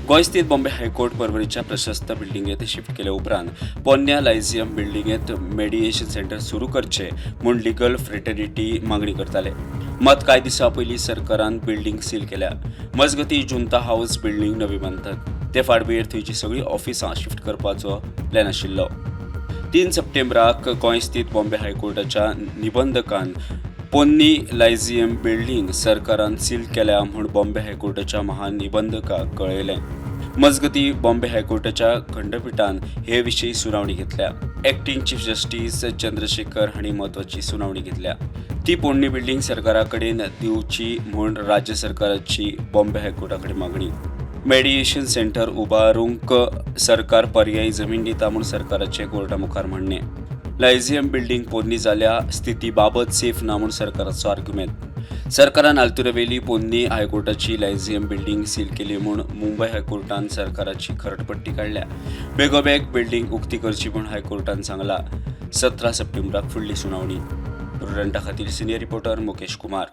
गोंय स्थित बॉम्बे हायकोर्ट पर्वरीच्या प्रशस्त बिल्डिंगेत शिफ्ट केले उपरांत पोन्न्या लायझियम बिल्डिंगेत मेडिएशन सेंटर सुरू करचे म्हूण लिगल फ्रेटर्निटी मागणी करताले. मात कांय दिसां पयलीं सरकारान बिल्डिंग सील केल्या. मजगतीं, जुंता हाऊस बिल्डिंग नवी बांदतात. ते फाटभुंयेर थंयची सगळीं ऑफिसां शिफ्ट करपाचो प्लॅन आशिल्लो. 3 सप्टेंबराक गोंय स्थित बॉम्बे हायकोर्टाच्या निबंधकान पोन्नी लायझियम बिल्डिंग सरकारान सील केल्या म्हूण बॉम्बे हायकोर्टाच्या महानिबंधकाक कळयलें. मजगतीं, बॉम्बे हायकोर्टाच्या खंडपिठान हे विशीं सुनावणी घेतल्या. एक्टिंग चीफ जस्टीस चंद्रशेखर हांणी म्हत्वाची सुनावणी घेतल्या. ती पोरणी बिल्डिंग सरकारा कडेन दिवची म्हूण राज्य सरकाराची बॉम्बे हायकोर्टा कडेन मागणी. मेडिएशन सेंटर उबारूंक सरकार पर्यायी जमीन दिता म्हूण सरकाराचें कोर्टा मुखार म्हणणें. लायझियम बिल्डिंग पोरणी जाल्या, स्थिती बाबत, सेफ ना म्हूण सरकाराचो आर्ग्युमेंत. सरकारान आल्तिरोवेली पोन्नी हायकोर्टाची लायझियम बिल्डिंग सील केली म्हूण मुंबय हायकोर्टान सरकाराची खरटपट्टी काडल्या. बेगोबेग बिल्डिंग उक्ती करची म्हूण हायकोर्टान सांगला. 17 सप्टेंबराक फुडली सुनावणी. प्रुडंटा खातीर सिनियर रिपोर्टर मुकेश कुमार.